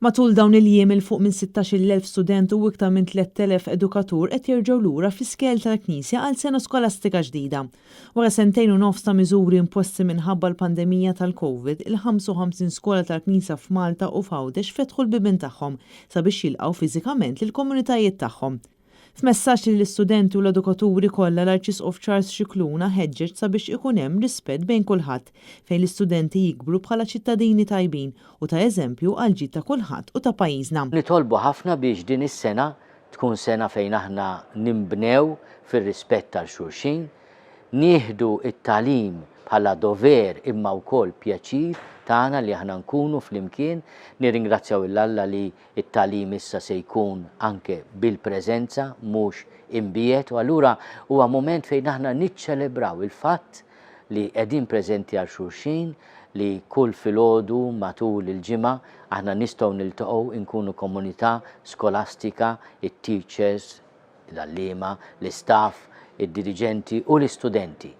Matul dawn il-jiem 'il fuq minn 16,000 student u iktar minn 3,000 edukatur qed jerġgħu lura fl-iskejjel tal-Knisja għal sena skolastika ġdida. Wara sentejn u nofs ta' miżuri imposti minħabba l-pandemija tal-Covid, il-55 skola tal-Knisja f'Malta u f'Għawdex fetħu l-bibien tagħhom sabiex jilqgħu fiżikament lill-komunitajiet tagħhom. F'messaġġ lill-istudenti u l-edukaturi kollha l-Arċisqof Charles Scicluna ħeġġeġ sabiex ikun hemm rispett bejn kulħadd, fejn l-istudenti jikbru bħala ċittadini tajbin u ta' eżempju għall-ġid ta' kulħadd u ta' pajjiżna. Nitolbu ħafna biex din is-sena tkun sena fejn aħna ninbnew fir-rispett għal xulxin, nieħdu t-tagħlim bħala dover imma wkoll pjaċir tagħna li aħna nkunu flimkien. Nirringrazzjaw 'il Alla li It-tagħlim issa se jkun anke bil-preżenza, mhux imbiegħed, u allura huwa mument fejn aħna niċċelebraw il-fatt li qegħdin preżenti għal xulxin, li kull filgħodu matul il-ġimgħa aħna nistgħu niltaqgħu inkunu komunità skolastika, it-teachers, l-għalliema, l-istaff, id-diriġenti u l-istudenti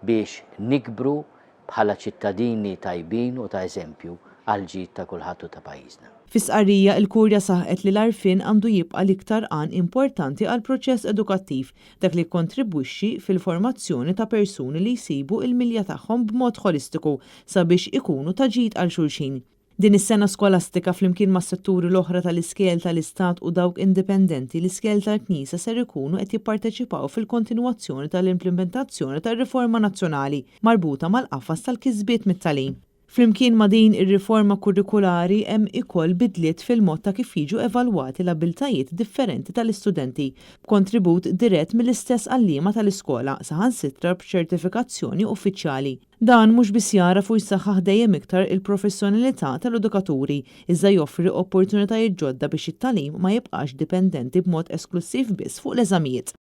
biex nikbru bħala ċittadini tajbin u ta' eżempju għall-ġid ta' kulħadd u ta' pajjiżna. Fi stqarrija, il-Kurja saħqet li l-għarfien għandu jibqa' l-iktar għan importanti għall-proċess edukattiv, dak li jikkontribwixxi fil-formazzjoni ta' persuni li jsibu l-milja tagħhom b'mod ħolistiku sabiex ikunu ta' ġid għal xulxin. Din is-sena skolastika, flimkien mas-setturi l-oħra tal-iskejjel tal-Istat u dawk indipendenti, l-iskejjel tal-Knisja ser ikunu qed jipparteċipaw fil-kontinwazzjoni tal-implimentazzjoni tar-riforma nazzjonali marbuta mal-qafas tal-kisbiet mit-tagħlim. Flimkien ma' din ir-riforma kurrikulari hemm ikoll bidliet fil-mod ta' kif jiġu evalwati l-abiltajiet differenti tal-istudenti, b'kontribut dirett mill-istess għalliema tal-iskola, saħansitra b'ċertifikazzjoni uffiċjali. Dan mhux biss jagħraf u jsaħħaħ dejjem iktar il-professjonalità tal-edukaturi, iżda joffri opportunitajiet ġodda biex it-tagħlim ma jibqax dipendenti b'mod esklussiv biss fuq l-eżamijiet.